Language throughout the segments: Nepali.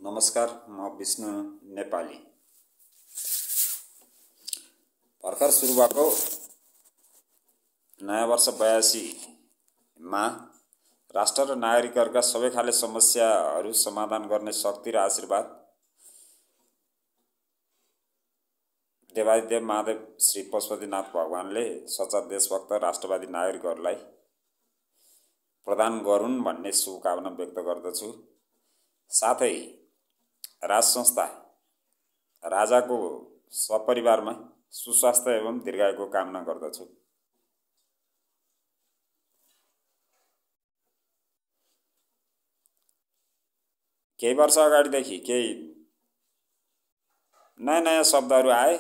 नमस्कार, म विष्णु नेपाली। भर्खर सुरु भएको नयाँ वर्ष 82 मा राष्ट्र र नागरिकहरूका सबै खाले समस्याहरू समाधान गर्ने शक्ति र आशीर्वाद देवादिदेव महादेव श्री पशुपतिनाथ भगवानले सच्चा देशभक्त राष्ट्रवादी नागरिकहरूलाई प्रदान गरून् भन्ने शुभकामना व्यक्त गर्दछु। साथै राज संस्था राजाको सपरिवारमा सुस्वास्थ्य एवं दीर्घायुको कामना गर्दछु। केही वर्ष अगाडिदेखि केही नयाँ शब्दहरू आए।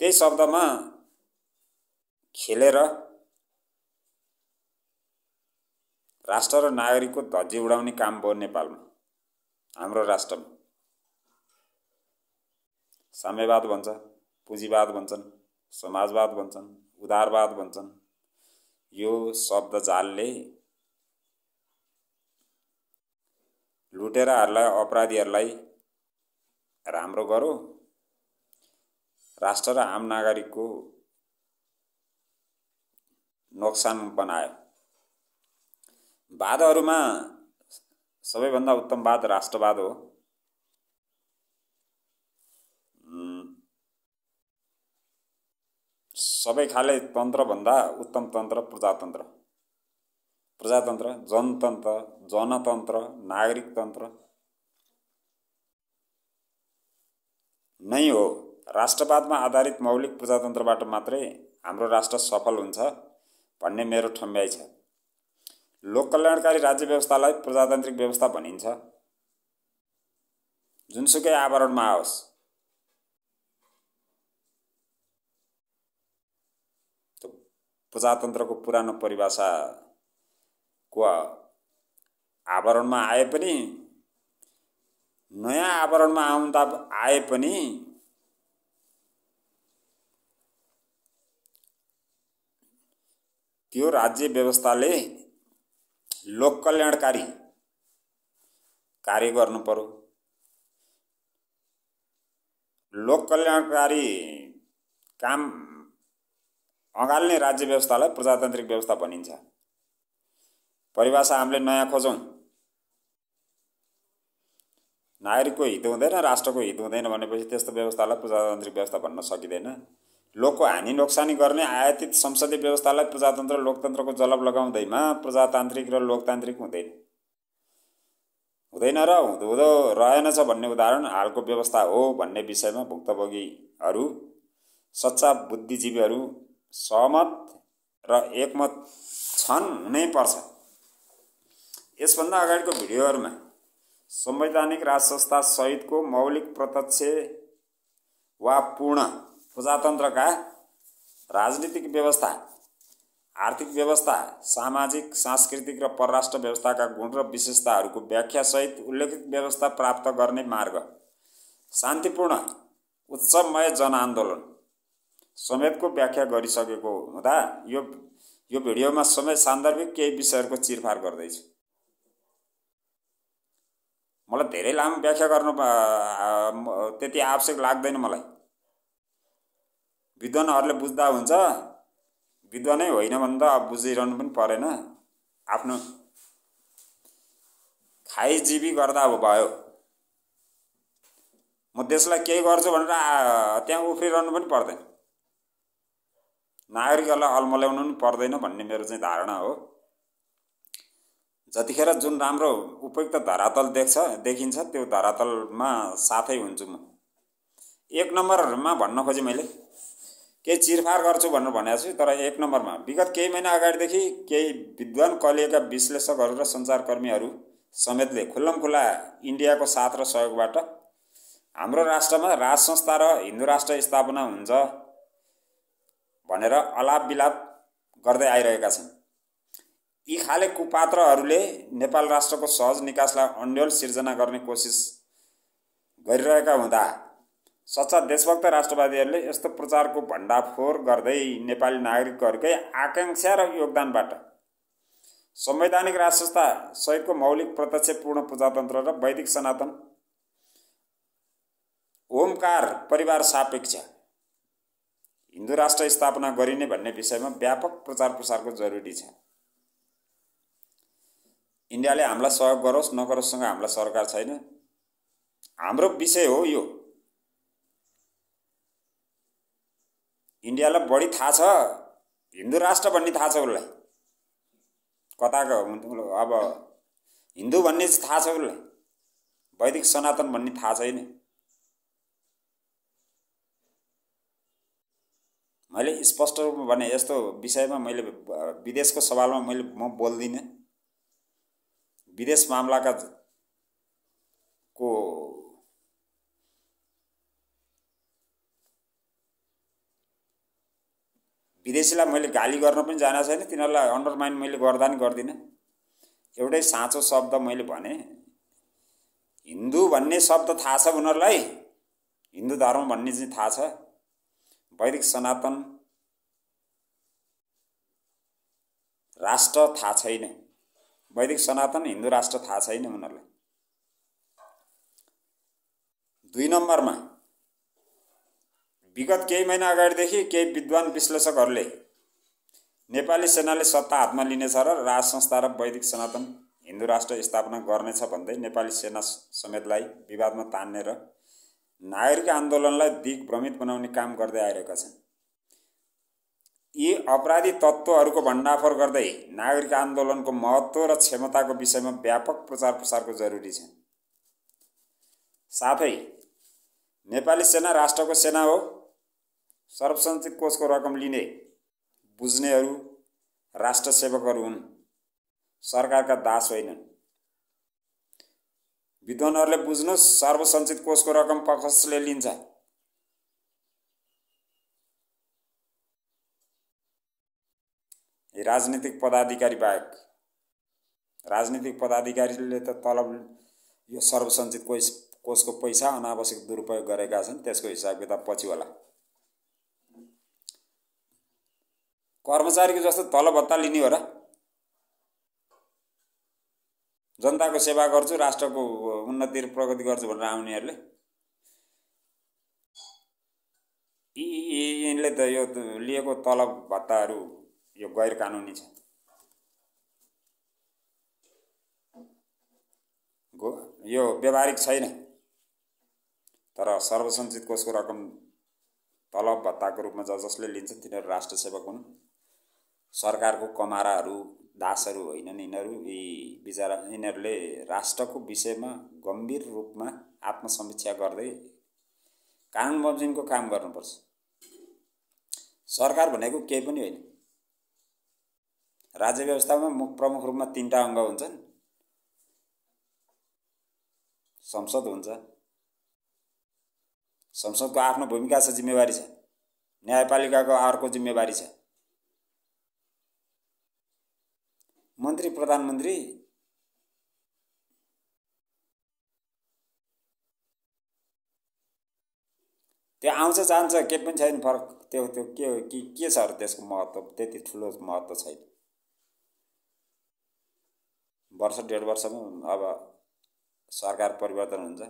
त्यही शब्दमा खेलेर राष्ट्र र नागरिकको धज्जी उडाउने काम भयो नेपालमा। हाम्रो राष्ट्रमा साम्यवाद भन्छ, पुँजीवाद भन्छन्, समाजवाद भन्छन्, उदारवाद भन्छन्। यो शब्द जालले लुटेराहरूलाई, अपराधीहरूलाई राम्रो गरो, राष्ट्र र आम नागरिकको नोक्सान बनायो। वादहरूमा सबैभन्दा उत्तम वाद राष्ट्रवाद हो। सबै खाले तन्त्रभन्दा उत्तम तन्त्र प्रजातन्त्र, जनतन्त्र, जनतन्त्र, नागरिकतन्त्र नै हो। राष्ट्रवादमा आधारित मौलिक प्रजातन्त्रबाट मात्रै हाम्रो राष्ट्र सफल हुन्छ भन्ने मेरो ठम्याइ छ। लोक कल्याणकारी राज्य व्यवस्थालाई प्रजातान्त्रिक व्यवस्था भनिन्छ। जुनसुकै आवरणमा आओस्, प्रजातन्त्रको पुरानो परिभाषाको आवरणमा आए पनि, नयाँ आवरणमा आउँदा आए पनि त्यो राज्य व्यवस्थाले लोक कल्याणकारी कार्य गर्नु पर्यो। लोक कल्याणकारी काम अँगाल्ने राज्य व्यवस्थालाई प्रजातान्त्रिक व्यवस्था भनिन्छ। परिभाषा हामीले नयाँ खोजौँ। नागरिकको हित हुँदैन, राष्ट्रको हित हुँदैन भनेपछि त्यस्तो व्यवस्थालाई प्रजातान्त्रिक व्यवस्था भन्न सकिँदैन। लोकको हानि नोक्सानी गर्ने आयातित संसदीय व्यवस्थालाई प्रजातन्त्र लोकतन्त्रको जलब लगाउँदैमा प्रजातान्त्रिक र लोकतान्त्रिक हुँदैन र हुँदो रहेनछ भन्ने उदाहरण हालको व्यवस्था हो भन्ने विषयमा भुक्तभोगीहरू, सच्चा बुद्धिजीवीहरू सहमत र एकमत छन्, हुनै पर्छ। यसभन्दा अगाडिको भिडियोहरूमा संवैधानिक राज संस्था सहितको मौलिक, प्रत्यक्ष वा पूर्ण प्रजातन्त्रका राजनीतिक व्यवस्था, आर्थिक व्यवस्था, सामाजिक, सांस्कृतिक र परराष्ट्र व्यवस्थाका गुण र विशेषताहरूको व्याख्यासहित उल्लेखित व्यवस्था प्राप्त गर्ने मार्ग, शान्तिपूर्ण उत्सवमय जनआन्दोलन समेतको व्याख्या गरिसकेको हुँदा यो भिडियोमा समय सान्दर्भिक केही विषयहरूको चिरफार गर्दैछु। मलाई धेरै लामो व्याख्या गर्नु त्यति आवश्यक लाग्दैन। मलाई विद्वानहरूले बुझ्दा हुन्छ, विद्वानै होइन भने त अब बुझिरहनु पनि परेन। आफ्नो खाइजीवी गर्दा भयो। म देशलाई केही गर्छु भनेर त्यहाँ उफ्रिरहनु पनि पर्दैन, नागरिकहरूलाई अल्मल्याउनु पनि पर्दैन भन्ने मेरो चाहिँ धारणा हो। जतिखेर जुन राम्रो उपयुक्त धरातल देखिन्छ त्यो धरातलमा साथै हुन्छु म। एक नम्बरमा भन्न खोजेँ मैले, केही चिरफार गर्छु भनेर भनेको छु, तर एक नम्बरमा विगत केही महिना अगाडिदेखि केही विद्वान कलिएका विश्लेषकहरू र सञ्चारकर्मीहरू समेतले खुल्लमखुल्ला इन्डियाको साथ र सहयोगबाट हाम्रो राष्ट्रमा राज संस्था र हिन्दू राष्ट्र स्थापना हुन्छ भनेर अलाप बिलाप गर्दै आइरहेका छन्। यी खाले कुपात्रहरूले नेपाल राष्ट्रको सहज निकासलाई अन्यल सिर्जना गर्ने कोसिस गरिरहेका हुँदा सच्चा देशभक्त राष्ट्रवादीहरूले यस्तो प्रचारको भण्डाफोर गर्दै नेपाली नागरिकहरूकै आकांक्षा र योगदानबाट संवैधानिक राष्ट्र संस्था सहितको मौलिक प्रत्यक्ष पूर्ण प्रजातन्त्र र वैदिक सनातन ओमकार परिवार सापेक्ष हिन्दू राष्ट्र स्थापना गरिने भन्ने विषयमा व्यापक प्रचार प्रसारको जरुरी छ। इन्डियाले हामीलाई सहयोग गरोस् नगरोस् सँग हामीलाई सरकार छैन, हाम्रो विषय हो यो। इन्डियालाई बढी थाहा छ हिन्दू राष्ट्र भन्ने थाहा छ उसलाई, कताको अब हिन्दू भन्ने चाहिँ थाहा छ उसलाई, वैदिक सनातन भन्ने थाहा छैन। मैले स्पष्ट रूपमा भने यस्तो विषयमा मैले विदेशको सवालमा म बोल्दिनँ। विदेश मामलाका को विदेशीलाई मैले गाली गर्न पनि जाने छैन, तिनीहरूलाई अन्डरमाइन मैले गर्दा नि गर्दिनँ। एउटै साँचो शब्द मैले भने, हिन्दू भन्ने शब्द थाहा छ उनीहरूलाई, हिन्दू धर्म भन्ने चाहिँ थाहा छ, वैदिक सनातन राष्ट्र थाहा छैन, वैदिक सनातन हिन्दू राष्ट्र थाहा छैन उनीहरूलाई। 2 नम्बरमा विगत केही महिना अगाडिदेखि केही विद्वान विश्लेषकहरूले नेपाली सेनाले सत्ता हातमा लिनेछ र राज संस्था र वैदिक सनातन हिन्दू राष्ट्र स्थापना गर्नेछ भन्दै नेपाली सेना समेतलाई विवादमा तान्ने र नागरिक आन्दोलनलाई दिग्भ्रमित बनाउने काम गर्दै आइरहेका छन्। यी अपराधी तत्त्वहरूको भण्डाफोर गर्दै नागरिक आन्दोलनको महत्त्व र क्षमताको विषयमा व्यापक प्रचार प्रसारको जरुरी छ। साथै नेपाली सेना राष्ट्रको सेना हो, सर्वसञ्चित कोषको रकम लिने बुझ्नेहरू राष्ट्र सेवकहरू हुन्, सरकारका दास होइनन्। विद्वानहरूले बुझ्नुहोस्, सर्वसञ्चित कोषको रकम कसले लिन्छ? राजनीतिक पदाधिकारी बाहेक। राजनीतिक पदाधिकारीले त तलब यो सर्वसञ्चित कोषको पैसा अनावश्यक दुरुपयोग गरेका छन्, त्यसको हिसाब किताब पछि होला। कर्मचारीको जस्तो तलब भत्ता लिने हो र? जनताको सेवा गर्छु, राष्ट्रको उन्नति र प्रगति गर्छु भनेर आउनेहरूले यिनले त यो लिएको तलब भत्ताहरू यो गैर कानुनी छ। यो व्यवहारिक छैन। तर सर्वसञ्चित कोषको रकम तलब भत्ताको रूपमा जसले लिन्छन् तिनीहरू राष्ट्र सेवक हुन्, सरकारको कमाराहरू दासहरू होइनन्। यिनीहरूले राष्ट्रको विषयमा गम्भीर रूपमा आत्मसमीक्षा गर्दै कानुन बमोजिमको काम गर्नुपर्छ। सरकार भनेको केही पनि होइन। राज्य व्यवस्थामा प्रमुख रूपमा 3टा अङ्ग हुन्छन्। संसद हुन्छ, संसदको आफ्नो भूमिका छ, जिम्मेवारी छ। न्यायपालिकाको अर्को जिम्मेवारी छ। मन्त्री प्रधानमन्त्री त्यो आउँछ जान्छ, केही पनि छैन फरक। त्यो के छ र त्यसको महत्त्व? त्यति ठुलो महत्त्व छैन। वर्ष 1.5 वर्षमा अब सरकार परिवर्तन हुन्छ।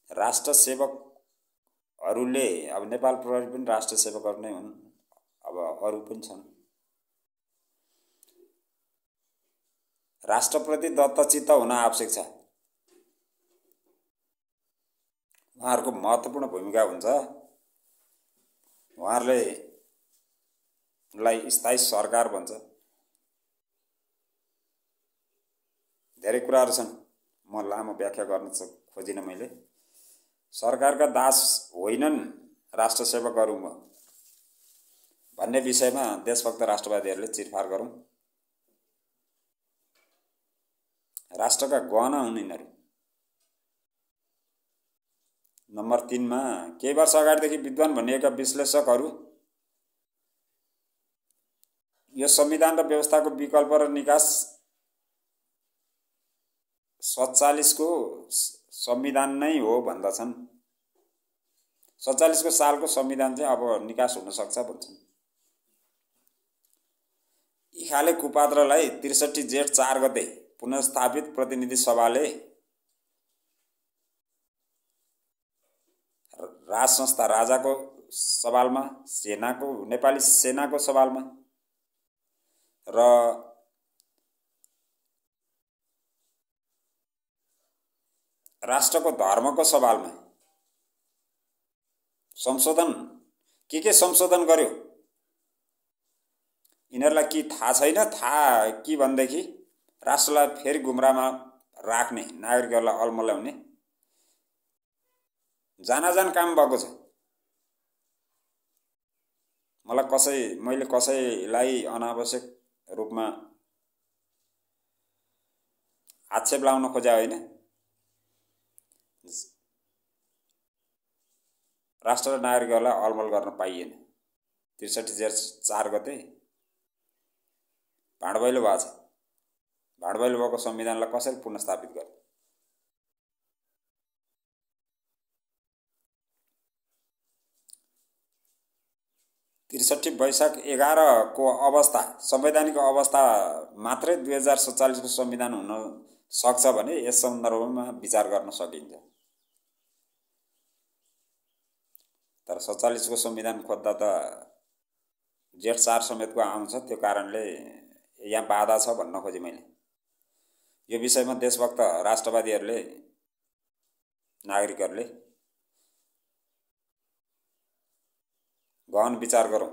राष्ट्र सेवकहरूले अब नेपाल प्रहरी पनि राष्ट्र सेवकहरू नै हुन्, अब अरू पनि छन्। राष्ट्रप्रति दत्तचित्त हुन आवश्यक छ। उहाँहरूको महत्त्वपूर्ण भूमिका हुन्छ। उहाँहरूलाई स्थायी सरकार भन्छ। धेरै कुराहरू छन्, म लामो व्याख्या गर्न खोजिनँ मैले। सरकारका दास होइनन् राष्ट्र सेवकहरू भन्ने विषयमा देशभक्त राष्ट्रवादीहरूले चिरफार गरौँ। राष्ट्रका गहना हुन् यिनीहरू। नम्बर 3 मा केही वर्ष अगाडिदेखि विद्वान भनिएका विश्लेषकहरू यो संविधान र व्यवस्थाको विकल्प र निकास 47 को संविधान नै हो भन्दछन्। 47 को सालको संविधान चाहिँ अब निकास हुन सक्छ भन्छन्। यी खाले कुपात्रलाई ६३ जेठ ४ गते पुनर्स्थापित प्रतिनिधि सभाले राज संस्था राजाको सवालमा, नेपाली सेनाको सवालमा र राष्ट्रको धर्मको सवालमा संशोधन के संशोधन गर्यो यिनीहरूलाई कि थाहा छैन। थाहा कि भन्देखि राष्ट्रलाई फेरि गुमराहमा राख्ने, नागरिकहरूलाई अल्मल्याउने जानाजान काम भएको छ। मैले कसैलाई अनावश्यक रूपमा आक्षेप लाउन खोजे होइन। राष्ट्र र नागरिकहरूलाई अलमल गर्न पाइएन। ६३ जेठ ४ गते भाँडभैलो भएको छ। भाँडभैलो भएको संविधानलाई कसरी पुनर्स्थापित गर्ने? ६३ वैशाख 11 को अवस्था, संवैधानिक अवस्था मात्रै 2047 को संविधान हुन सक्छ भने यस सन्दर्भमा विचार गर्न सकिन्छ। तर 47 को संविधान खोज्दा त जेठ ४ समेतको आउँछ। त्यो कारणले यहाँ बाधा छ भन्न खोजेँ मैले। यो विषयमा देशभक्त राष्ट्रवादीहरूले, नागरिकहरूले गहन विचार गरौँ।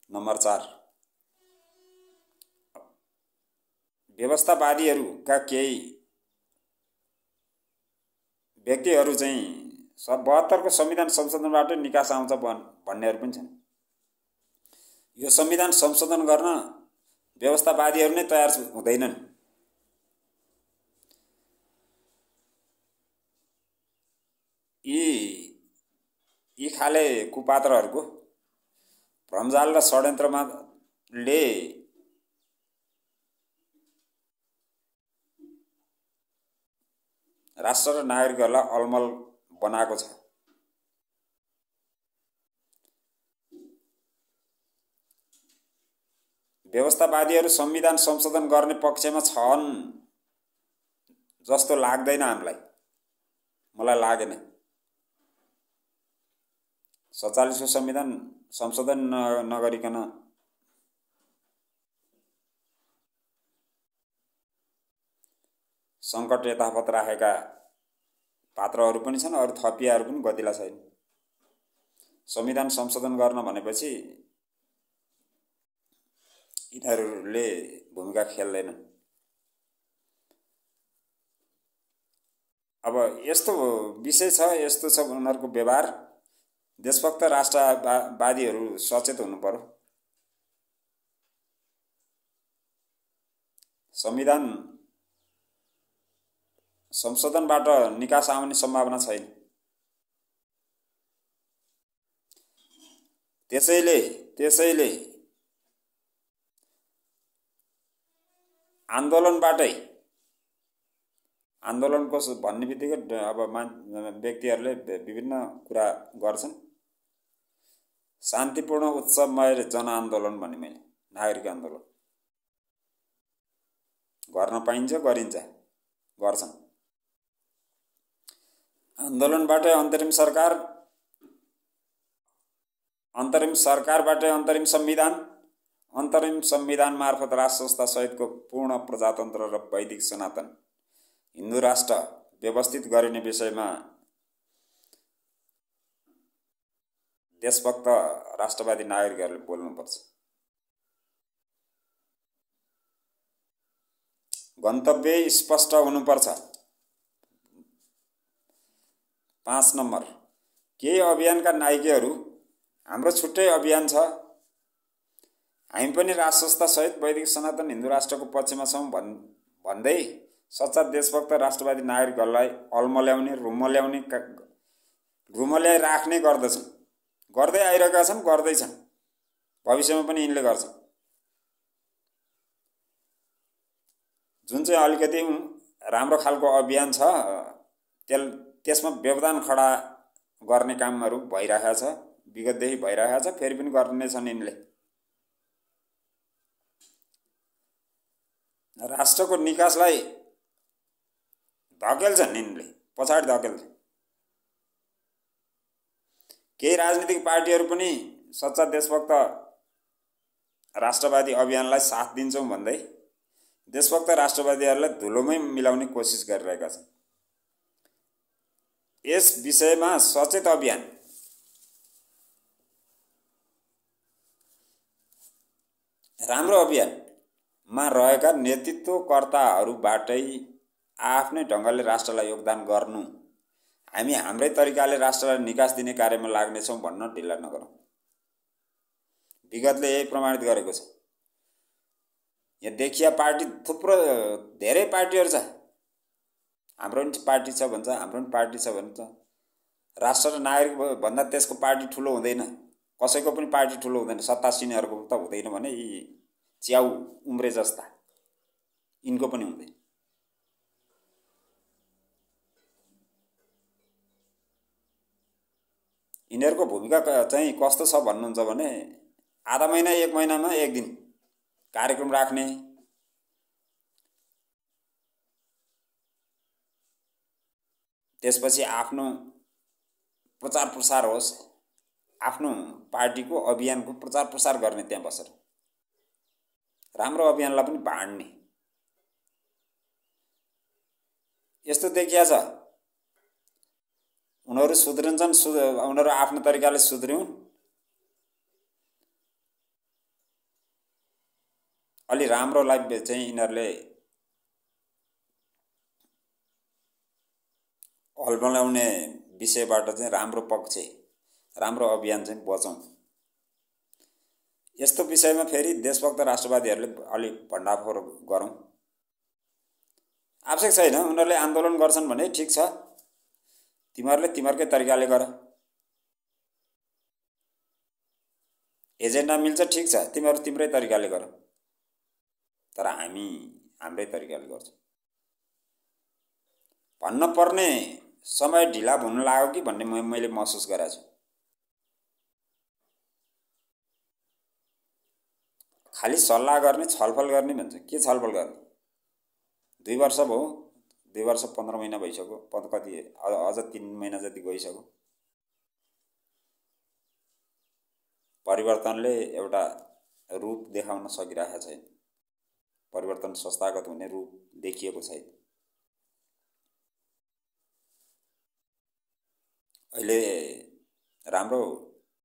नम्बर 4, व्यवस्थावादीहरूका केही व्यक्तिहरू चाहिँ 72 को संविधान संशोधनबाट निकास आउँछ भन्नेहरू पनि छन्। यो संविधान संशोधन गर्न व्यवस्थावादीहरू नै तयार हुँदैनन्। यी खाले कुपात्रहरूको भ्रमजाल र षड्यन्त्रले राष्ट्र र नागरिकहरूलाई अलमल बनाएको छ। व्यवस्थावादीहरू संविधान संशोधन गर्ने पक्षमा छन् जस्तो लाग्दैन हामीलाई, मलाई लागेन। 47 को संविधान संशोधन नगरिकन सङ्कट यथावत राखेका पात्रहरू पनि छन्, अरू थपियाहरू पनि गतिला छैन। संविधान संशोधन गर्न भनेपछि यिनीहरूले भूमिका खेल्दैनन्। अब यस्तो विषय छ, यस्तो छ उनीहरूको व्यवहार। देशभक्त राष्ट्रवादीहरू सचेत हुनु पर्यो। संविधान संशोधनबाट निकास आउने सम्भावना छैन। त्यसैले आन्दोलनको भन्ने बित्तिकै अब व्यक्तिहरूले विभिन्न कुरा गर्छन्। शान्तिपूर्ण उत्सवमय जनआन्दोलन भने मैले नागरिक आन्दोलन गर्न पाइन्छ, गर्छन्। आन्दोलनबाटै अन्तरिम सरकारबाटै अन्तरिम संविधान मार्फत राष्ट्र संस्था सहितको पूर्ण प्रजातन्त्र र वैदिक सनातन हिन्दू राष्ट्र व्यवस्थित गरिने विषयमा देशभक्त राष्ट्रवादी नागरिकहरूले बोल्नुपर्छ। गन्तव्य स्पष्ट हुनुपर्छ। 5 नम्बर, केही अभियानका नायकहरू हाम्रो छुट्टै अभियान छ, हामी पनि राष्ट्र संस्था सहित वैदिक सनातन हिन्दू राष्ट्रको पक्षमा छौँ भन्दै सच्चा देशभक्त राष्ट्रवादी नागरिकहरूलाई अल्मल्याउने, रुमल्याइ राख्ने गर्दछन्, गर्दै आइरहेका छन्, गर्दैछन्, भविष्यमा पनि यिनले गर्छन्। जुन चाहिँ अलिकति राम्रो खालको अभियान छ त्यसमा व्यवधान खडा गर्ने कामहरू भइरहेको छ। विगतदेखि भइरहेको छ, फेरि पनि गर्ने छन् यिनले। राष्ट्रको निकासलाई धकेल्छन् यिनले, पछाडि धकेल्छन्। केही राजनीतिक पार्टीहरू पनि सच्चा देशभक्त राष्ट्रवादी अभियानलाई साथ दिन्छौँ भन्दै देशभक्त राष्ट्रवादीहरूलाई धुलोमै मिलाउने कोसिस गरिरहेका छन्। यस विषयमा सचेत अभियान राम्रो अभियानमा रहेका नेतृत्वकर्ताहरूबाटै आफ्नै ढङ्गले राष्ट्रलाई योगदान गर्नु, हामी हाम्रै तरिकाले राष्ट्रलाई निकास दिने कार्यमा लाग्नेछौँ भन्न ढिला नगरौँ। विगतले यही प्रमाणित गरेको छ। यहाँ देखिया पार्टी थुप्रो धेरै पार्टीहरू छ, हाम्रो पनि पार्टी छ भन्छ, हाम्रो पनि पार्टी छ भन्छ। राष्ट्र र नागरिक भन्दा त्यसको पार्टी ठुलो हुँदैन, कसैको पनि पार्टी ठुलो हुँदैन। सत्तासीनहरूको त हुँदैन भने यी च्याउ उम्रे जस्ता यिनको पनि हुँदैन। यिनीहरूको भूमिका चाहिँ कस्तो छ भन्नुहुन्छ भने आधा महिना एक महिनामा एक दिन कार्यक्रम राख्ने, त्यसपछि आफ्नो प्रचार प्रसार होस्, आफ्नो पार्टीको अभियानको प्रचार प्रसार गर्ने, त्यहाँ बसेर राम्रो अभियानलाई पनि बाँड्ने, यस्तो देखिया छ। उनीहरू सुध्रिन्छन्, उनीहरू आफ्नो तरिकाले सुध्रिउन्, अलि राम्रोलाई चाहिँ यिनीहरूले हल्बलाउने विषयबाट चाहिँ राम्रो पक्ष, राम्रो अभियान चाहिँ बचाउँ। यस्तो विषयमा फेरि देशभक्त राष्ट्रवादीहरूले अलि भण्डाफोर गरौँ। आवश्यक छैन, उनीहरूले आन्दोलन गर्छन् भने ठिक छ, तिमीहरूले तिमीहरूकै तरिकाले गर। एजेन्डा मिल्छ ठिक छ, तिमीहरू तिम्रै तरिकाले गर, तर हामी हाम्रै तरिकाले गर्छौँ। भन्न पर्ने समय ढिला हुन लाग्यो कि भन्ने मैले महसुस गरेको छु। खालि सल्लाह गर्ने, छलफल गर्ने भन्छ। के छलफल गर्ने? 2 वर्ष भयो, 2 वर्ष 15 महिना भइसक्यो, कति अझ 3 महिना जति गइसक्यो। परिवर्तनले एउटा रूप देखाउन सकिरहेको छैन, परिवर्तन संस्थागत हुने रूप देखिएको छैन। अहिले राम्रो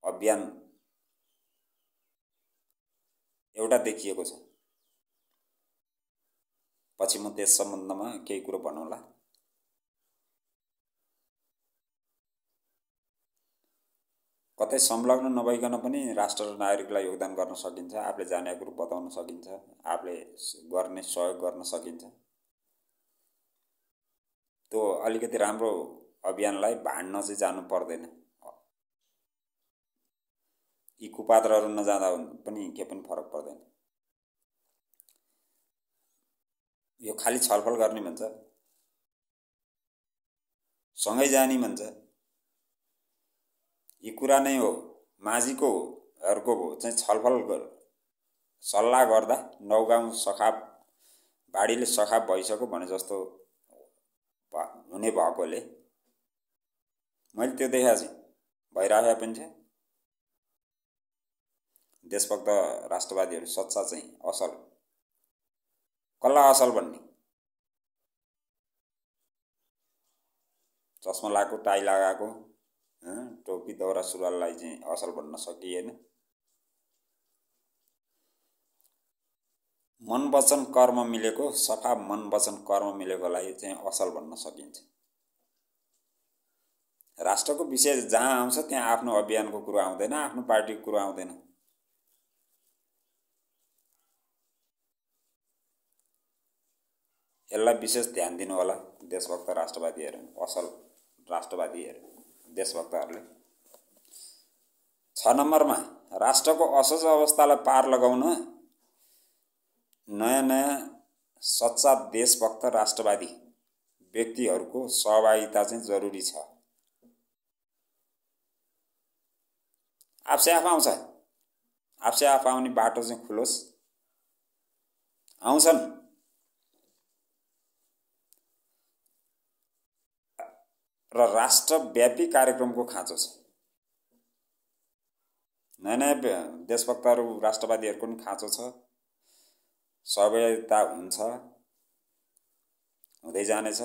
अभियान एउटा देखिएको छ, पछि म त्यस सम्बन्धमा केही कुरो भनौँला। कतै संलग्न नभइकन पनि राष्ट्र र नागरिकलाई योगदान गर्न सकिन्छ, आफूले जानेको कुरो बताउन सकिन्छ, आफूले गर्ने सहयोग गर्न सकिन्छ। त्यो अलिकति राम्रो अभियानलाई भाड्न चाहिँ जानु पर्दैन। यी कुपात्रहरू नजाँदा पनि के पनि फरक पर्दैन। यो खालि छलफल गर्ने भन्छ, सँगै जाने भन्छ, यी कुरा नै हो। माझीकोहरूको चाहिँ छलफल सल्लाह गर्दा 9 गाउँ सखाप, बाढीले सखाप भइसक्यो भने जस्तो हुने भएकोले मैले त्यो देखाएको छु, भइरहेको पनि छ। देशभक्त राष्ट्रवादीहरू सच्चा चाहिँ असल, कसलाई असल भन्ने, चस्मा लगाएको, टाई लगाएको, टोपी दौरा सुरुवाललाई चाहिँ असल भन्न सकिएन। मन वचन कर्म मिलेको, सफा मन वचन कर्म मिलेकोलाई चाहिँ असल भन्न सकिन्छ। राष्ट्रको विषय जहाँ आउँछ त्यहाँ आफ्नो अभियानको कुरो आउँदैन, आफ्नो पार्टीको कुरो आउँदैन। यसलाई विशेष ध्यान दिनु होला देशभक्त राष्ट्रवादीहरू, असल राष्ट्रवादीहरू, देशभक्तहरूले। 6 नम्बरमा राष्ट्रको असोज अवस्थालाई पार लगाउन नयाँ सच्चा देशभक्त राष्ट्रवादी व्यक्तिहरूको सहभागिता चाहिँ जरुरी छ। आफसे आफ आउँछ। आफसे आफ आउने बाटो चाहिँ खुलोस्, आउँछन्। र राष्ट्रव्यापी कार्यक्रमको खाँचो छ। नयाँ नयाँ देशभक्तहरू राष्ट्रवादीहरूको पनि खाँचो छ। सहभागिता हुन्छ, हुँदै जानेछ।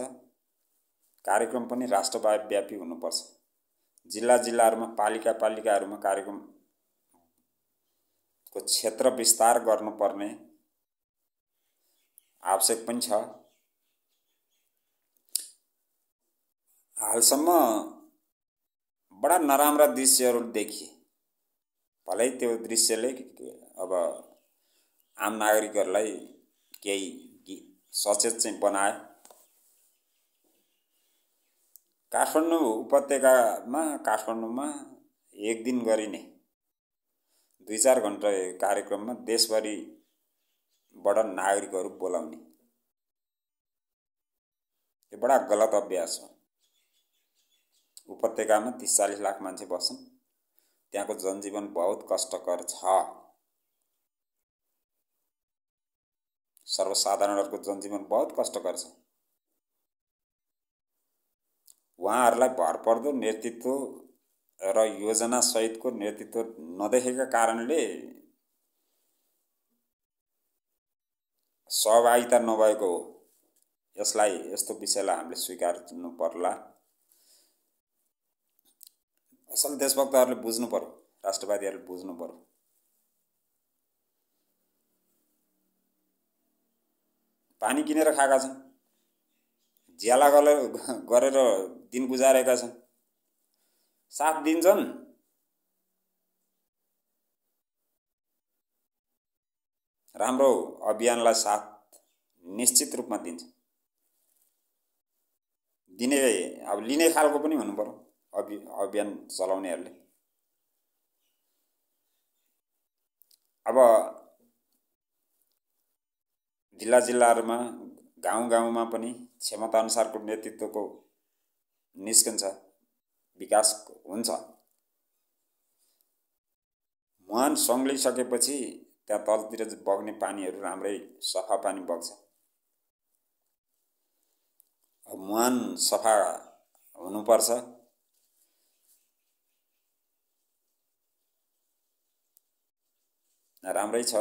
कार्यक्रम पनि राष्ट्रव्यापी हुनुपर्छ। जिल्ला जिल्लाहरूमा, पालिका पालिकाहरूमा कार्यक्रमको क्षेत्र विस्तार गर्नुपर्ने आवश्यक पनि छ। हालसम्म बडा नराम्रा दृश्यहरू देखिए। भलै त्यो दृश्यले अब आम नागरिकहरूलाई केही सचेत चाहिँ बनायो। काठमाडौँ उपत्यकामा, काठमाडौँमा एक दिन गरिने 2-4 घण्टा कार्यक्रममा देशभरिबाट नागरिकहरू बोलाउने, यो बडा गलत अभ्यास हो। उपत्यकामा 30-40 लाख मान्छे बस्छन्, त्यहाँको जनजीवन बहुत कष्टकर छ। सर्वसाधारणहरूको जनजीवन बहुत कष्टकर छ। उहाँहरूलाई भरपर्दो नेतृत्व र योजना सहितको नेतृत्व नदेखेका कारणले सहभागिता नभएको हो। यस्तो विषयलाई हामीले स्वीकार्नु पर्ला। असल देशभक्तहरूले बुझ्नु पर्यो, राष्ट्रवादीहरूले बुझ्नु पर्यो। पानी किनेर खाएका छन्, ज्याला गरेर दिन गुजारेका छन्, साथ दिन्छन्। राम्रो अभियानलाई साथ निश्चित रूपमा दिन्छ। दिने अब लिने खालको पनि हुनु पर्यो अभियान चलाउनेहरूले। अब जिल्ला जिल्लाहरूमा, गाउँ गाउँमा पनि क्षमता अनुसारको नेतृत्वको निस्कन्छ, विकास हुन्छ। मुहान सङ्लिसकेपछि त्यहाँ तलतिर बग्ने पानीहरू राम्रै सफा पानी बग्छ। मुहान सफा हुनुपर्छ। राम्रै छ,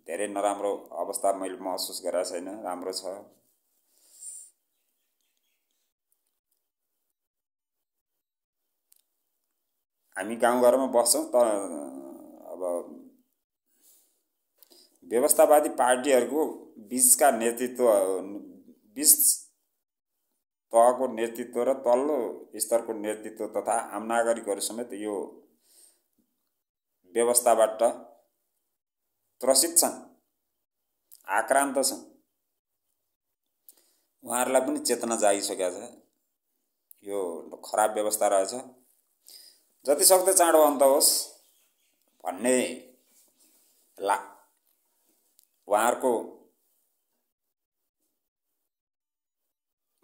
धेरै नराम्रो अवस्था मैले महसुस गरेको छैन, राम्रो छ। हामी गाउँघरमा बस्छौँ त अब व्यवस्थावादी पार्टीहरूको बीचका नेतृत्व, बीच तहको नेतृत्व र तल्लो स्तरको नेतृत्व तथा आम नागरिकहरू समेत यो व्यवस्थाबाट त्रसित छन्, आक्रान्त छन्। उहाँहरूलाई पनि चेतना जागिसकेको छ, यो खराब व्यवस्था रहेछ, जति सक्दो चाँडो अन्त होस् भन्ने उहाँहरूको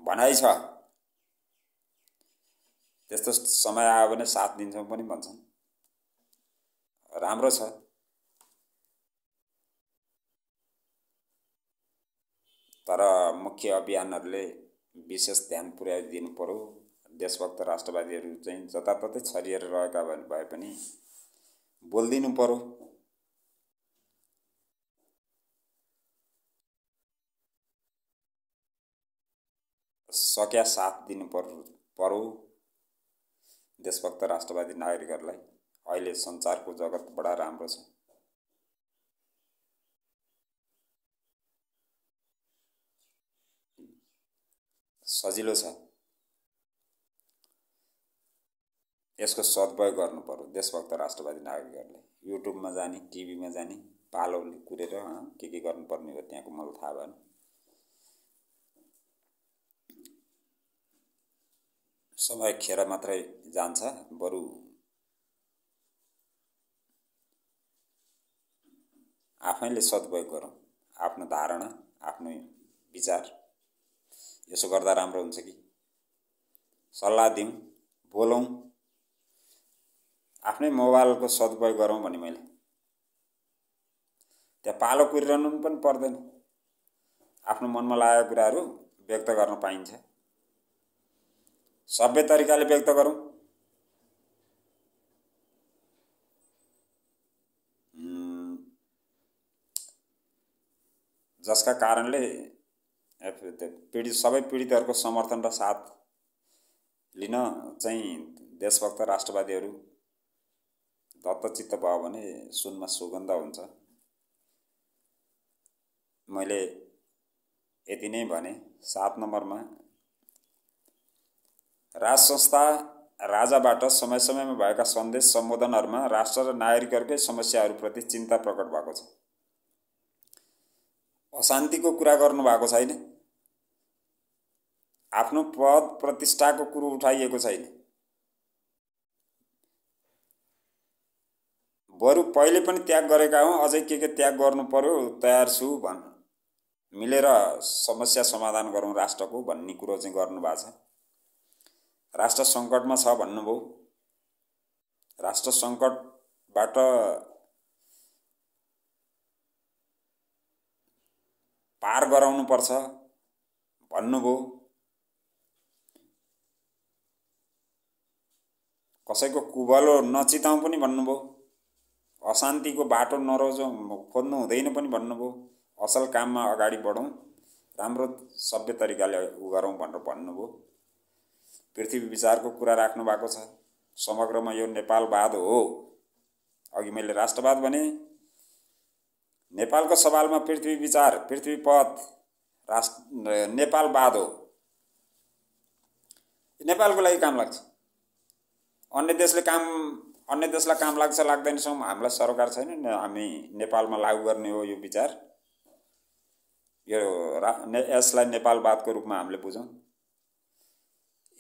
भनाइ छ। त्यस्तो समय आयो भने साथ दिन्छौँ पनि भन्छन्। राम्रो छ। तर मुख्य अभियानहरूले विशेष ध्यान पुर्याइदिनु पर्यो। देशभक्त राष्ट्रवादीहरू चाहिँ जताततै छरिएर रहेका भए पनि बोलिदिनु पर्यो। सक्या साथ दिनु पर्यो देशभक्त राष्ट्रवादी नागरिकहरूलाई। अहिले संसारको जगत बडा राम्रो छ। सजिलो छ। यसको सदुपयोग गर्नु पर्यो देशभक्त राष्ट्रवादी नागरिकहरूले। युट्युबमा जाने, टिभीमा जाने, पालोले कुरेर के गर्नुपर्ने हो त्यहाँको मलाई थाहा भएन। समय खेर मात्रै जान्छ, बरु आफैले सदुपयोग गरौँ। आफ्नो धारणा, आफ्नो विचार, यसो गर्दा राम्रो हुन्छ कि, सल्लाह दिउँ, बोलौँ। आफ्नै मोबाइलको सदुपयोग गरौँ भने मैले त्यहाँ पालो कुरिरहनु पनि पर्दैन, आफ्नो मनमा लागेको कुराहरू व्यक्त गर्न पाइन्छ। सभ्य तरिकाले व्यक्त गरौँ। जसका कारणले सबै पीडितहरूको समर्थन र साथ लिन चाहिँ देशभक्त राष्ट्रवादीहरू दत्तचित्त भयो भने सुनमा सुगन्ध हुन्छ। मैले यति नै भने। 7 नम्बरमा राज संस्था राजाबाट समय समयमा भएका सन्देश सम्बोधनहरूमा राष्ट्र र नागरिकहरूकै समस्याहरूप्रति चिन्ता प्रकट भएको छ। अशान्तिको कुरा गर्नु भएको छैन, आफ्नो पद प्रतिष्ठाको कुरो उठाइएको छैन। बरु पहिले पनि त्याग गरेका हौँ, अझै के त्याग गर्नु पर्यो, तयार छु भन् मिलेर समस्या समाधान गरौँ राष्ट्रको भन्ने कुरो चाहिँ गर्नु भएको छ। राष्ट्र सङ्कटमा छ भन्नुभयो, राष्ट्र सङ्कटबाट पार गराउनु पर्छ भन्नुभयो। कसैको कुबलो नचिताउँ पनि भन्नुभयो, अशान्तिको बाटो नरोजौँ खोज्नु हुँदैन पनि भन्नुभयो। असल काममा अगाडि बढौँ, राम्रो सभ्य तरिकाले गरौँ भनेर भन्नुभयो। पृथ्वी विचारको कुरा राख्नु भएको छ। समग्रमा यो नेपालवाद हो। अघि मैले राष्ट्रवाद भने, नेपालको सवालमा पृथ्वी विचार, पृथ्वी पथ, नेपालवाद हो। नेपालको लागि काम लाग्छ। अन्य देशलाई काम लाग्छ लाग्दैन सम्म हामीलाई सरकार छैन, हामी नेपालमा लागू गर्ने हो यो विचार। यसलाई नेपालवादको रूपमा हामीले बुझौँ।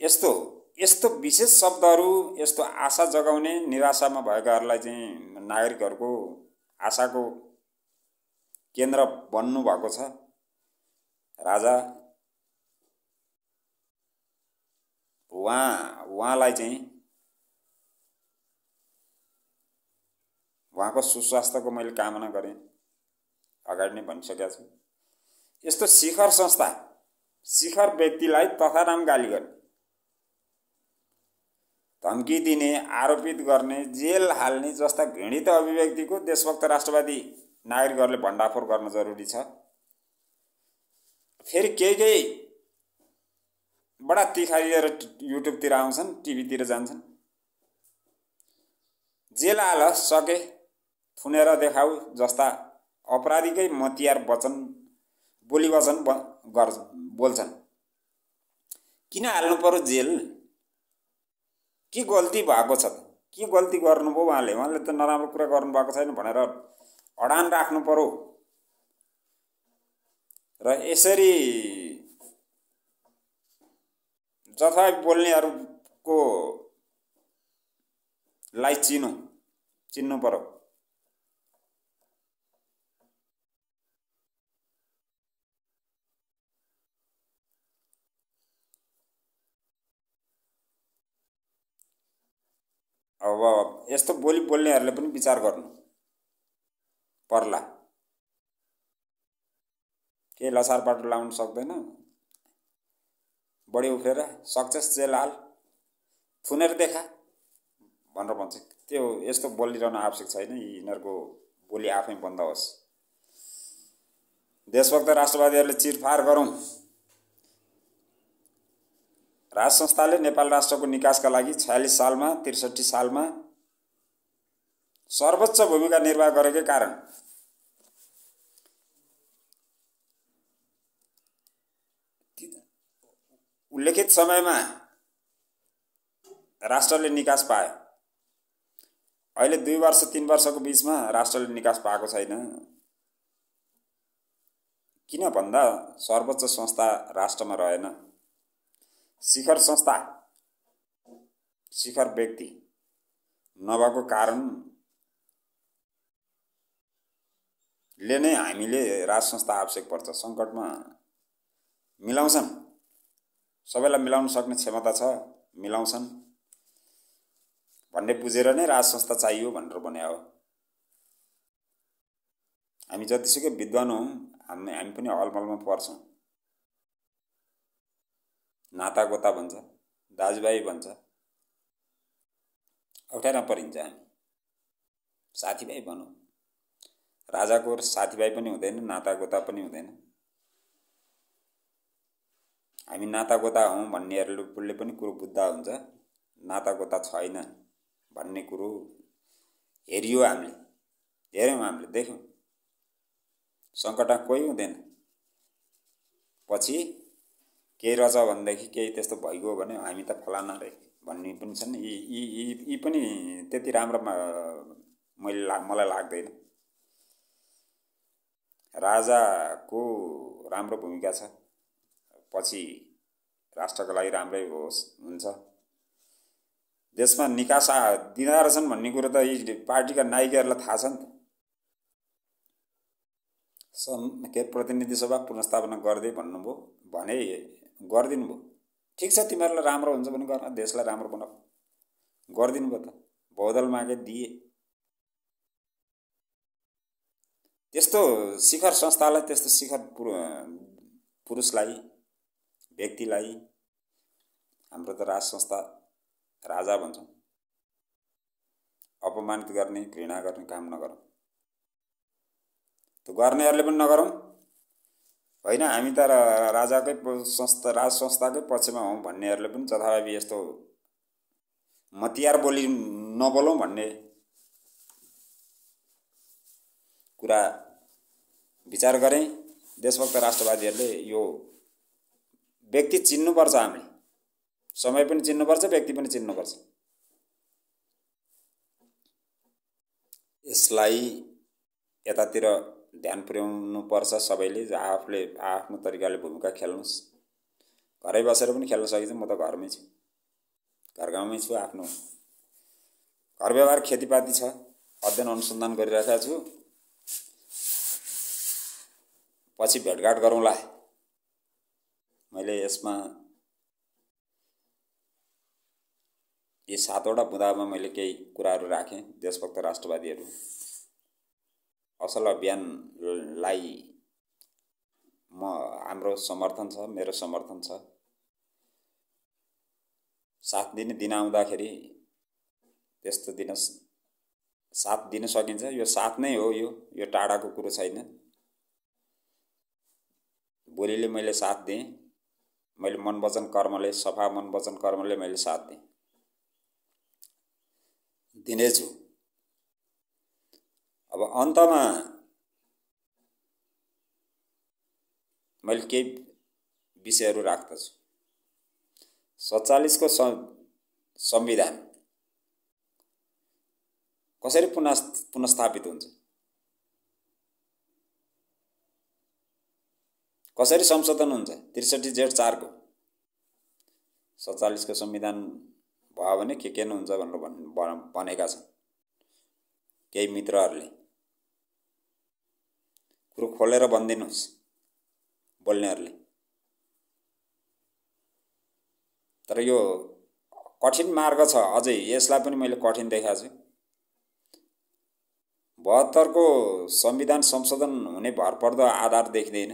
यस्तो विशेष शब्दहरू, यस्तो आशा जगाउने, निराशामा भएकाहरूलाई चाहिँ नागरिकहरूको आशाको केन्द्र बन्नु भएको छ राजा। उहाँलाई चाहिँ उहाँको सुस्वास्थ्यको मैले कामना गरेँ, अगाडि नै भनिसकेको छु। यस्तो शिखर संस्था, शिखर व्यक्तिलाई तथानाम गाली गर्ने, धम्की दिने, आरोपित गर्ने, जेल हाल्ने जस्ता घृणित अभिव्यक्तिको देशभक्त राष्ट्रवादी नागरिकहरूले भण्डाफोर गर्न जरुरी छ। फेरि केही बडा तिखारिएर युट्युबतिर आउँछन्, टिभीतिर जान्छन्। जेल हाल सके थुनेर देखाऊ जस्ता अपराधीकै मतियार बोली वचन बोल्छन्। किन हाल्नु पर्यो जेल? के गल्ती भएको छ त? के गल्ती गर्नुभयो उहाँले त नराम्रो कुरा गर्नुभएको छैन भनेर अडान राख्नु पर्यो। र यसरी जथाभावी बोल्नेहरूको लाई चिन्नु पर्यो। अब यस्तो बोली बोल्नेहरूले पनि विचार गर्नु पर्ला। केही लसारपाटो लाउन सक्दैन, बढी उफ्रेर सक्सेस जेल हाल, थुनेर देखा भनेर भन्छ। त्यो यस्तो बोलिरहन आवश्यक छैन। यिनीहरूको बोली आफै बन्द होस्। देशभक्त राष्ट्रवादीहरूले चिरफार गरौँ। राज संस्थाले नेपाल राष्ट्रको निकासका लागि 46 सालमा 63 सालमा सर्वोच्च भूमिका निर्वाह गरेकै कारण उल्लेखित समयमा राष्ट्रले निकास पायो। अहिले 2 वर्ष 3 वर्षको बीचमा राष्ट्रले निकास पाएको छैन। किन भन्दा सर्वोच्च संस्था राष्ट्रमा रहेन। शिखर संस्था, शिखर व्यक्ति नभएको कारणले नै हामीले राज संस्था आवश्यक पर्छ। सङ्कटमा मिलाउँछन्, सबैलाई मिलाउन सक्ने क्षमता छ, मिलाउँछन्। भन्ने बुझेर नै राज संस्था चाहियो भनेर भने हो। हामी जतिसुकै विद्वान हौँ, हामी पनि अलमलमा पर्छौँ। नाता गोता भन्छ, दाजुभाइ भन्छ, अप्ठ्यारो परिन्छ। हामी साथीभाइ भनौँ, राजाको साथीभाइ पनि हुँदैन, नाता गोता पनि हुँदैन। हामी नाता गोता हौँ भन्नेहरूले पनि कुरो बुझ्दा हुन्छ, नाता गोता छैन भन्ने कुरो हेऱ्यौँ हामीले, हेऱ्यौँ हामीले, देख्यौँ। सङ्कटमा कोही हुँदैन, पछि केही रहेछ भनेदेखि केही त्यस्तो भइगयो भने हामी त फलाना रे भन्ने पनि छन्। यी पनि त्यति राम्रो मलाई लाग्दैन। राजाको राम्रो भूमिका छ, पछि राष्ट्रको लागि राम्रै हुन्छ। देशमा निकास दिँदा रहेछन् भन्ने कुरो त यी पार्टीका नायकहरूलाई थाहा छ नि त। प्रतिनिधि सभा पुनर्स्थापना गर्दै भन्नुभयो भने गरिदिनु भयो। ठिक छ, तिमीहरूलाई राम्रो हुन्छ भने गर्न, देशलाई राम्रो बनाऊ, गरिदिनु भयो त। बहुदल मागे दिए। त्यस्तो शिखर संस्थालाई, त्यस्तो शिखर पुरुषलाई, व्यक्तिलाई हाम्रो त राज संस्था राजा भन्छौँ, अपमानित गर्ने, घृणा गर्ने काम नगरौँ। त्यो गर्नेहरूले पनि नगरौँ। होइन, हामी त राजाकै संस्था, राज संस्थाकै पक्षमा हौँ भन्नेहरूले पनि जथाभावी यस्तो मतियार बोली नबोलौँ भन्ने कुरा विचार गरेँ। देशभक्त राष्ट्रवादीहरूले यो व्यक्ति चिन्नुपर्छ। हामीले समय पनि चिन्नुपर्छ, व्यक्ति पनि चिन्नुपर्छ। यसलाई यतातिर ध्यान पुर्याउनु पर्छ सबैले। आफूले आफ्नो तरिकाले भूमिका खेल्नुहोस्। घरै बसेर पनि खेल्न सकिन्छ। म त घरमै छु, घर गाउँमै छु। आफ्नो घर व्यवहार, खेतीपाती छ, अध्ययन अनुसन्धान गरिरहेको छु। पछि भेटघाट गरौँला। मैले यसमा यी 7वटा बुँदामा मैले केही कुराहरू राखेँ। देशभक्त राष्ट्रवादीहरू असल अभियानलाई हाम्रो समर्थन छ, मेरो समर्थन छ। साथ दिने दिन आउँदाखेरि त्यस्तो दिन साथ दिन सकिन्छ। यो साथ नै हो, यो टाढाको कुरो छैन। बोलीले मैले साथ दिएँ, मैले मन वचन कर्मले, सफा मन वचन कर्मले मैले साथ दिएँ, दिनेछु। अब अन्तमा मैले केही विषयहरू राख्दछु। 47 को संविधान कसरी पुनर्स्थापित हुन्छ, कसरी संशोधन हुन्छ। 63 जेठ 4 को 47 को संविधान भयो भने के हुन्छ भनेर भनेका छन् केही मित्रहरूले। कुरो खोलेर भनिदिनुहोस् बोल्नेहरूले। तर यो कठिन मार्ग छ अझै, यसलाई पनि मैले कठिन देखाएको छु। 72 को संविधान संशोधन हुने भरपर्दो आधार देखिँदैन।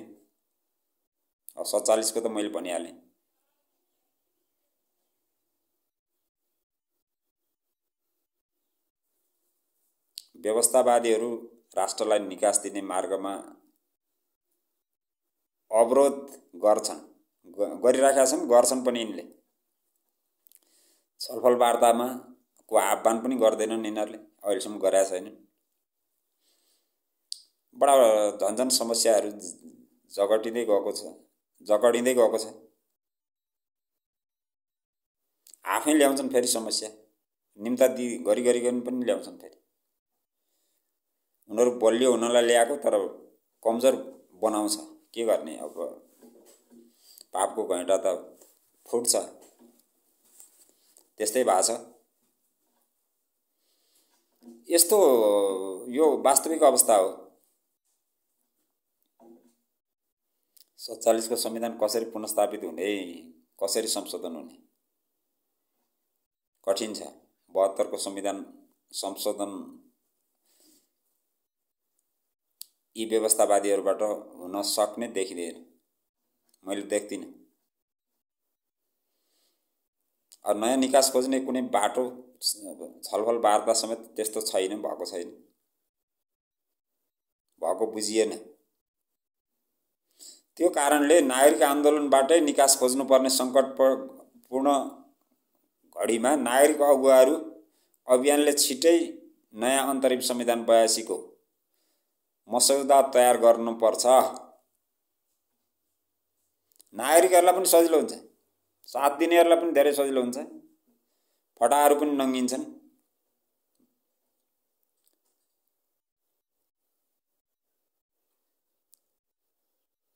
47 को त मैले भनिहालेँ। व्यवस्थावादीहरू राष्ट्रलाई निकास दिने मार्गमा अवरोध गरिराखेका छन्, गर्छन् पनि। यिनले छलफल वार्तामा को आह्वान पनि गर्दैनन्। यिनीहरूले अहिलेसम्म गरेका छैनन्। बडा झन्झन समस्याहरू जगडिँदै गएको छ। आफै ल्याउँछन् फेरि समस्या, निम्ता गरिकन पनि ल्याउँछन् फेरि। उनीहरू बलियो हुनलाई ल्याएको, तर कमजोर बनाउँछ। के गर्ने अब, पापको घैँटा त फुट्छ। त्यस्तै भएको छ। यस्तो यो वास्तविक अवस्था हो। 47 को संविधान कसरी पुनर्स्थापित हुने, कसरी संशोधन हुने, कठिन छ। 72 को संविधान संशोधन यी व्यवस्थावादीहरूबाट हुन सक्ने देखिँदैन, मैले देख्दिनँ। नयाँ निकास खोज्ने कुनै बाटो छलफल वार्ता समेत त्यस्तो छैन, भएको छैन, भएको बुझिएन। त्यो कारणले नागरिक आन्दोलनबाटै निकास खोज्नुपर्ने सङ्कटपूर्ण घडीमा नागरिक अगुवाहरू अभियानले छिटै नयाँ अन्तरिम संविधान 82 को मसौदा तयार गर्नुपर्छ। नागरिकहरूलाई पनि सजिलो हुन्छ, साथ दिनेहरूलाई पनि धेरै सजिलो हुन्छ, फटाहरू पनि नङ्गिन्छन्।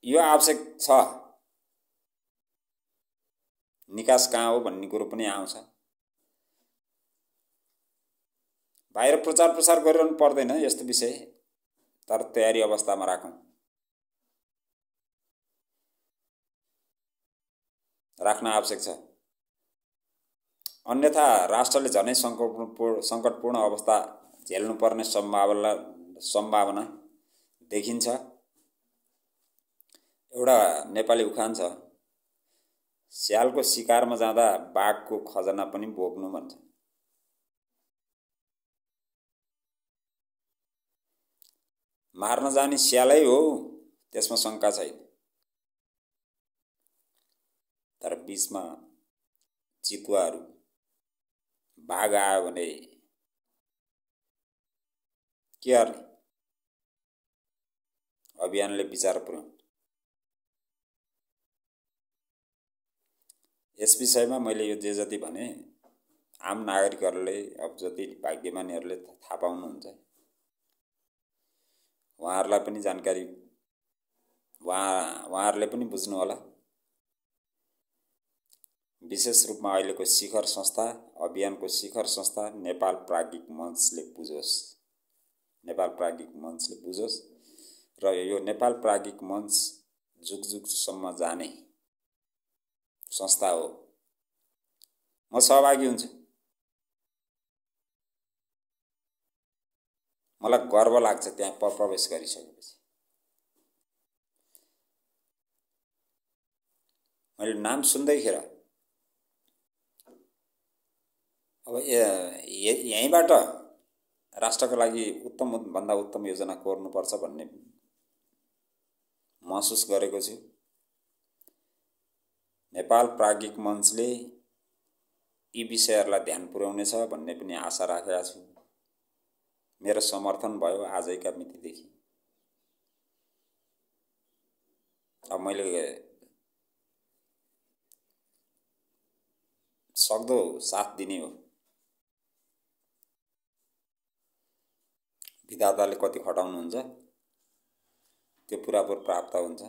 यो आवश्यक छ। निकास कहाँ हो भन्ने कुरो पनि आउँछ। बाहिर प्रचार प्रसार गरिरहनु पर्दैन यस्तो विषय, तर तयारी अवस्थामा राख्न आवश्यक छ। अन्यथा राष्ट्रले झनै सङ्कटपूर्ण अवस्था झेल्नुपर्ने सम्भावना देखिन्छ। एउटा नेपाली उखान छ, स्यालको शिकारमा जाँदा बाघको खजना पनि बोक्नु भन्छ। मार्न जाने स्यालै हो, त्यसमा शङ्का छैन, तर बीचमा चितुवाहरू बाघ आयो भने के गर्ने? अभियानले विचार पुर्याउनु। यस विषयमा मैले यो जे जति भने आम नागरिकहरूले, अब जति भाग्यमानीहरूले थाहा पाउनुहुन्छ, उहाँहरूलाई पनि जानकारी, उहाँहरूले पनि बुझ्नु होला। विशेष रूपमा अहिलेको शिखर संस्था, अभियानको शिखर संस्था नेपाल प्राज्ञिक मञ्चले बुझोस्, नेपाल प्राज्ञिक मञ्चले बुझोस् र यो नेपाल प्राज्ञिक मञ्च जुगजुगसम्म जाने संस्था हो। म सहभागी हुन्छु। मलाई गर्व लाग्छ त्यहाँ प्रवेश गरिसकेपछि। मैले नाम सुन्दैखेर अब यहीँबाट राष्ट्रको लागि उत्तमभन्दा उत्तम योजना कोर्नुपर्छ भन्ने महसुस गरेको छु। नेपाल प्राज्ञिक मञ्चले यी विषयहरूलाई ध्यान पुर्याउनेछ भन्ने पनि आशा राखेका छु। मेरो समर्थन भयो आजैका मितिदेखि। अब मैले सक्दो साथ दिने हो। विधाताले कति खटाउनुहुन्छ त्यो पुरापुर प्राप्त हुन्छ।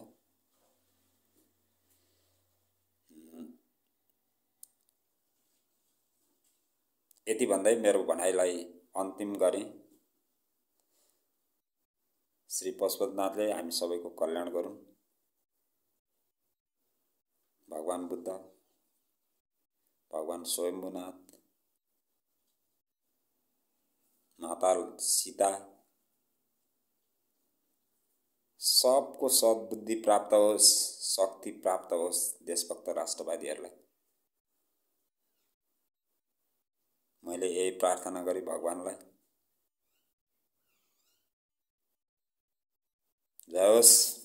यति भन्दै मेरो भनाइलाई अन्तिम गरेँ। श्री पशुपतिनाथले हामी सबैको कल्याण गरून्। भगवान बुद्ध, भगवान स्वयम्भूनाथ, माता सीता सबको सद्बुद्धि प्राप्त होस्, शक्ति प्राप्त होस् देशभक्त राष्ट्रवादीहरूलाई। मैले यही प्रार्थना गरी भगवानलाई। जय होस्।